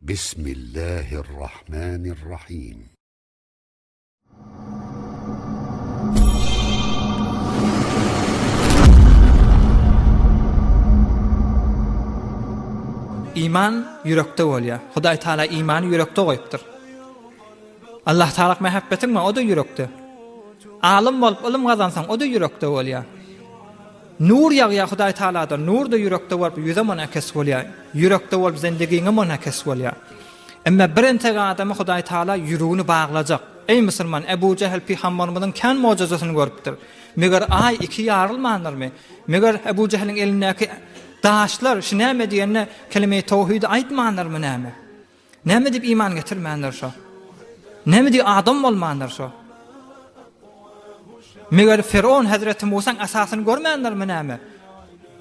Bismillahirrahmanirrahim. Iman ýürekde bolýar. Hudaý Taala imany ýürekde goýupdyr. Allah Taala mähebbetiň bar, o-da ýürekde. Alym bolup ylym gazansaň, o-da ýürekde bolýar. Nur ýagýar Hudaý Taaladan, nur-da ýürekde bolup ýüze munakes bolýar. Ýürekde bolup zendigiňe munakes bolýar. Emma bir entek adamy Hudaý Taala ýüregini baglajak. Eý musulman, Ebu Jähil pygamberimiziň kän mojazasyny görüpdir. Meger aý iki ýarylmandyrmy? Meger Ebu Jähiliň elindäki daşlar şu näme diýende kelime-i towhidi aýtmandyrmy näme? Näme diýip iman getirmändir şo? Näme diýip adam bolmandyr şo? Meger Firon Hezreti Musaň asasyny görmändirmi näme?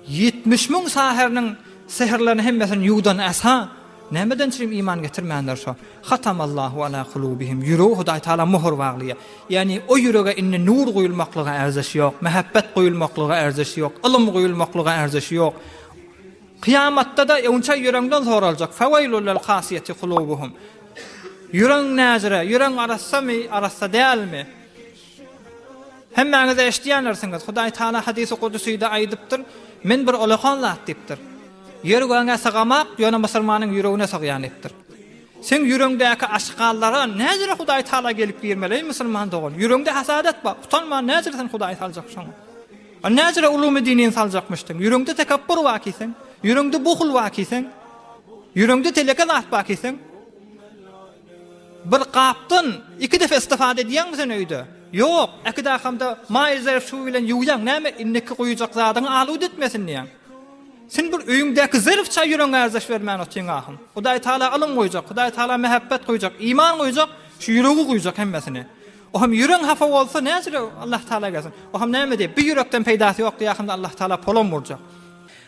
70 müň saheriniň sihirlerini hemmesini ýuwdan asa nämeden çürim iman getirmändir şo? Hatamallahu ala kulubihim. Ýüregi Hudaý Taala möhür baglaýar. Ýagny o ýürege indi nur guýulmaklyga erzeşi ýok, mähebbet guýulmaklyga erzeşi ýok, ylym guýulmaklyga erzeşi ýok. Kyýamatda-da öňçä ýüregiňden soraljak, Feweýlul lil kasiýeti kulubuhum. Ýüregiň näjire, ýüregiň arassamy, arassa dälmi? Hemmäňiz eşidýändirsiňiz, Hudaý Taala hadysy kudusyda aýdypdyr, Men bir olakan zat diýipdir. Ýer göge sygamak, ýöne musulmanyň ýüregine sygýan diýipdir. Seň ýüregiňdäki aşgallara näjire Hudaý Taala gelip girmeli, eý musulman dogan? Ýüregiňde hasadat bar, utanman näjire sen Hudaýy saljak şoňa? A näjire ulumy dinini saljakmyşdyň? Ýüregiňde tekepbur bar ki seň? Ýüregiňde buhul bar ki seň? Ýüregiňde teleke zat bar ki seň? Bir gapdan iki defa istifade edýäňmi sen öýde? Ýok, äkidakamda maý zerf suwy bilen ýuwýaň, näme indiki guýujak zadyňy alut etmesin diýýäň. Sen bir öýüňdäki zerf çaý ýüregiňe ärzeş bermän otyň ahym. Hudaý Taala ylym guýjak, Hudaý Taala mähebbet guýjak, iman guýjak, şu ýüregi guýjak hemmesini. O hem ýüregiň hapa bolsa näjire Allah Taala gelsin. O hem näme diýip, bir ýürekden peýdasy ýok diýýär hem Allah Taala polam urjak.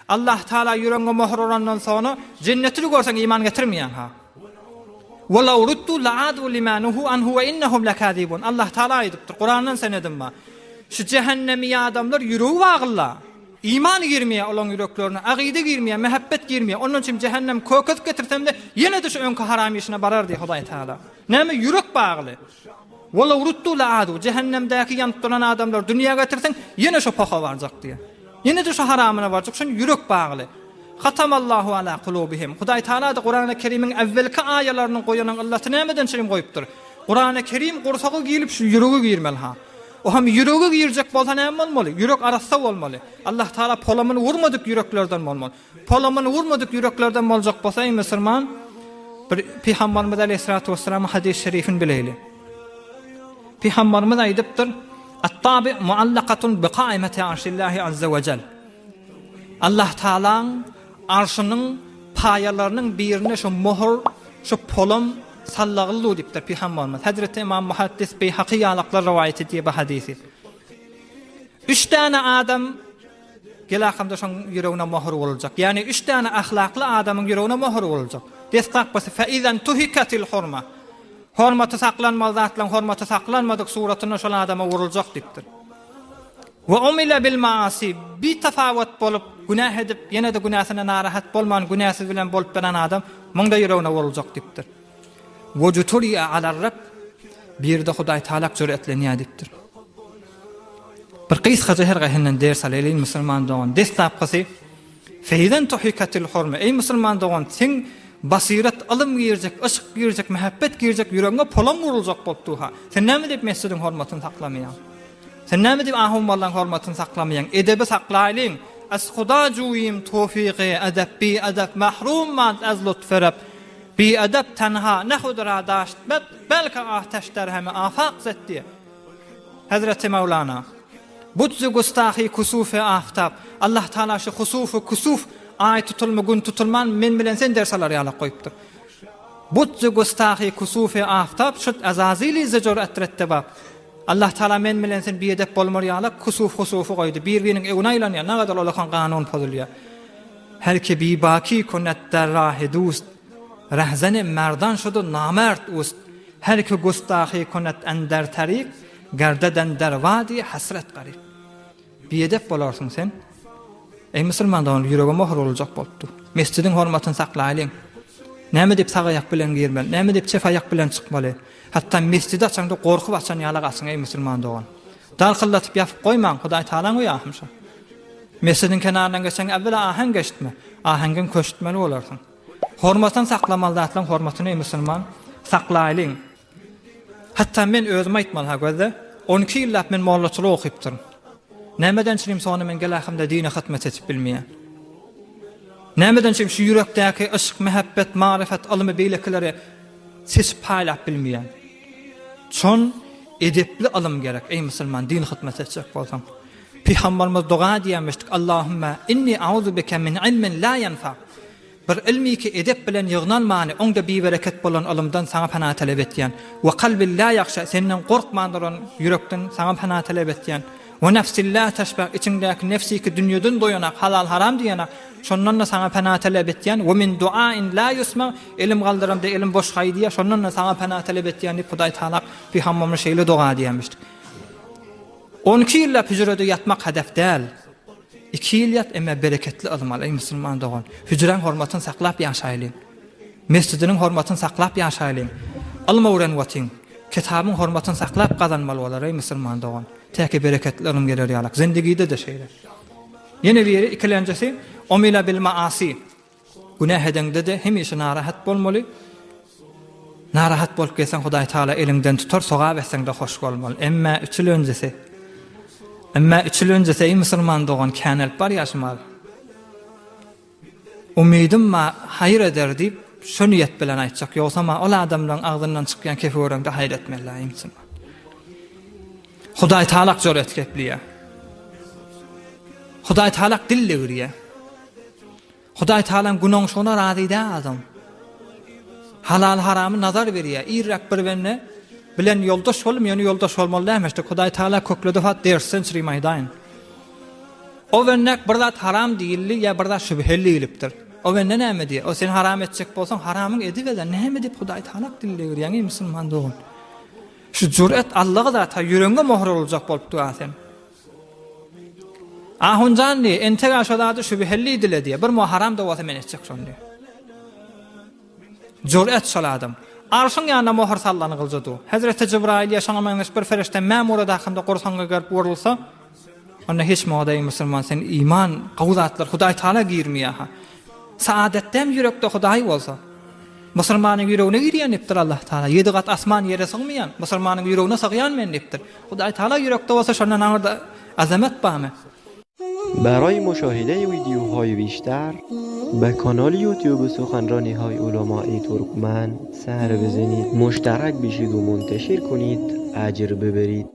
Allah Taala ýüregiňe möhür urandan soňra jennetini görseň iman getirmeýäň ha. Walaw ruddu la'adu lima nuhu anhu we innahum lakazibun. Allah Taala aýdypdyr. Kurandan senedim bar. Şu jähennemi adamlar ýüregi bagylla. Iman girmeýär olaň ýüreklerine, agyda girmeýär, mähebbet girmeýär. Ondan üçin jähennem kökezip getirsem-de ýene-de şu öňki haram işine barar diýýär Hudaý Taala. Näme ýürek bagly. Walaw ruddu la'adu, jähennemdäki ýanyp duran adamlary dünýä getirseň, ýene şo poha barjak diýýär. Ýene-de şo haramyna barjak, şony ýürek bagly. Hatamallahu ala kulubihim. Hudaý Taala-da Kurany Kerimiň äwwelki aýalarynyň goýanyň yllaty nämeden çyrim goýupdyr? Kurany Kerim gursaga girip şu ýürege girmeli ha. O hem ýürege girjek bolsa näme bolmaly? Ýürek arassa bolmaly. Allah Taala polamyny urmadyk ýüreklerden bolmaly. Polamyny urmadyk ýüreklerden boljak bolsa eý musulman bir Pygambarymyz aleýhissalatu wessalamyň hadys şerifini bileýli. Pygambarymyz aýdypdyr, At-tabi muallakatun bi kaimati arşillahi azza we jel. Allah Taalaň arşynyň paýalarynyň birine şu mohur, şu polam sallagyldy diýipdir Pygambarymyz. Hezreti Imam Muhaddis Beýhaky ýalaklar rowaýat edýär bu hadysy. Üç däne adam Gel akamda şoň ýüregine mohur uruljak. Ýagny üç däne ahlakly adamyň ýüregine mohur uruljak. Deslapkysy feizan tuhikatil hurma. Hormaty saklanmaly zatlaryň hormaty saklanmadyk suratynda şol adama uruljak diýipdir. We umila bil maasi bitafawut bolup günäh edip ýene-de günäsine narahat bolman günäsiz bilen bolup beren adam muň-da ýüregine uruljak diýipdir. We juturi'a alar Rab birde Hudaý Taalak jüretlenýär diýipdir. Bir gysgaja her gaýsyndan ders alaýly musulman dogan. Deslapkysy Feýzen tuhikatil hurma. Eý musulman dogan, seň basyrat, ylym girjek, yşk girjek, mähebbet girjek ýüregiňe polam uruljak bolup dur-ha. Sen näme diýip mesjidiň hormatyny saklamaýaň? Sen näme diýip ahunballaň hormatyny saklamaýaň? Edebi saklaýlyň. Az Huda juýim towfygy edep bi edep mahrum mand az lutfy Reb. Bi edep tenha ne hud ra daşt bet, belki ateş derhemi afak zet diýip. Hezreti Mewlana, Budzy gustahy kusufi aftap, Allah Taala şu husufy kusuf, aý tutulma, gün tutulman men bilen sen ders alar ýalak goýupdyr. Budzy gustahy kusufi aftap şut azazili ze jur'at rettebap. Allah Taala men bilen sen biedep bolmar ýalak kusuf husufy goýdy. Bir-biriniň öwüne aýlanýar, nagadar olakan kanun pozulýar. Her ki bibaki kunet der rahy dust, Rehzeni merdan şudu namert ust. Her ki gustahy kunet ender taryk, Gerdeden der wadi hasret garyk. Biedep bolarsyň sen. Eý musulman dogan ýürege mohur uruljak bolupdy. Mesjidiň hormatyny saklaýlyň. Näme diýip sag aýak bilen girmeli, näme diýip çep aýak bilen çykmaly. Hatda mesjidi açaňda gorkup açan ýalak açyň eý musulman dogan. Darkyldatyp ýapyp goýmaň, Hudaý Tagalaň öýi ahym şo. Mesjidiň kenaryndan geçeňde äwwela aheň eşitme, aheňden köşütmeli bolarsyň. Hormatyny saklamaly zatlaryň hormatyny eý musulman saklaýlyň. Hatda men özüm aýtmaly ha gözle, 12 ýyllap men mollaçylyk okypdyryn. Nämeden çynym sony men gelahymda dine hyzmat etip bilmeýän. Nämeden çynym şu ýürekdäki yşk, mähebbet, maryfat, ylymy beýlekileri seçip paýlap bilmeýän. Çon edepli ylym gerek eý musulman din hyzmat etjek bolsaň. Pygamberimiz doga edýärmişdik, Allahümme inni auzu bike min ilmin la ýenfa. Bir ylmy ki edep bilen ýygnalmany, oňda bibereket bolan ylymdan saňa pena talap etýän. We kalbin la ýahşa, senden gorkman duran ýürekden saňa pena talap etýän. We nefsin la teşba, içiňdäki nefsi ki dünýeden doýanak, halal-haram diýenak, şondan-da saňa pena talap etýän. We min duain la ýusma, elim galdyramda elim boş gaýdýar, şondan-da saňa pena talap etýän diýip Hudaý Tagala Pygamberimiz şeýle doga edýärmişdik. 12 ýyllap hüjrede ýatmak hedef däl. Iki ýyl ýat, emma bereketli ylym al, eý musulman dogan. Hüjräň hormatyny saklap ýaşaýlyň. Mesjidiniň hormatyny saklap ýaşaýlyň. Ylym öwrenip otyň. Kitabyň hormatyny saklap gazanmaly bolar, eý musulman dogan. Täki bereketli ylym geler ýalak. Zindigide-de şeýle. Ýene biri, ikilenjisi, Omila bil maasi. Günäh edeňde-de hemişe narahat bolmaly. Narahat bolup gelseň Hudaý Tagala eliňden tutar, sogap etseňde hoş bolmaly. Emmä üçülenjisi, emmä üçülenjisi eý musulman dogan känelip barýar şu mal. Umydym bar haýyr eder diýip şo niýet bilen aýtjak. Ýogsam-a ol adamlaryň agzyndan çykýan kefi göreňde haýyr etmeli eý musulman. Hudaý Tagalak jor et gepleýär. Hudaý Tagalak dil degirýär. Hudaý Tagalaň günoňşugyna razy däl adam. Halal haramy nazar berýär. Irräk bir bende bilen ýoldaş boldum, ýöne ýoldaş bolmaly dälmişdik. Hudaý Tagala kökledi hat dersden çyrim aýdaýyn. O bendek bir zat haram diýildi ýa bir zat şübheli diýilipdir. O bende näme diýýär? O sen haram etjek bolsaň, haramyň ediber-de, näme diýip Hudaý Tagala dil degirýäň, eý musulman dogan. Şu jüret Allaga zat, ha ýüregiňe möhür uruljak bolup dur sen. Ahunjan diýýär, entek-ä şo zady şübheli dile diýýär. Bir mo haram-da bolsa men etjek şony diýýär. Jüret şol adam. Arşyň ýanyna möhür sallany gylja dur. Hezreti Jybraýyl ýa şoňa meňzeş bir perişde mämurada hakynda gursagyňa gelip urulsa, onda hiç moda eý musulman sen iman, gowy zatlar Hudaý Taala girmeýär-ha. Saadetdäm ýürekde Hudaý bolsa. Musulmanyň ýüregine girýän diýipdir Allah Taala. Ýedi gat asman ýere sygmaýan, musulmanyň ýüregine sygýan men diýipdir. Hudaý Taala ýürekde bolsa şondan aňyrda azamat barmy? Baraý muşahide wideohaý bişter be kanal ýutube suhanranihaý ulamai turkmen ser bizenid muşterak bişid u munteşir kunid ajr biberid.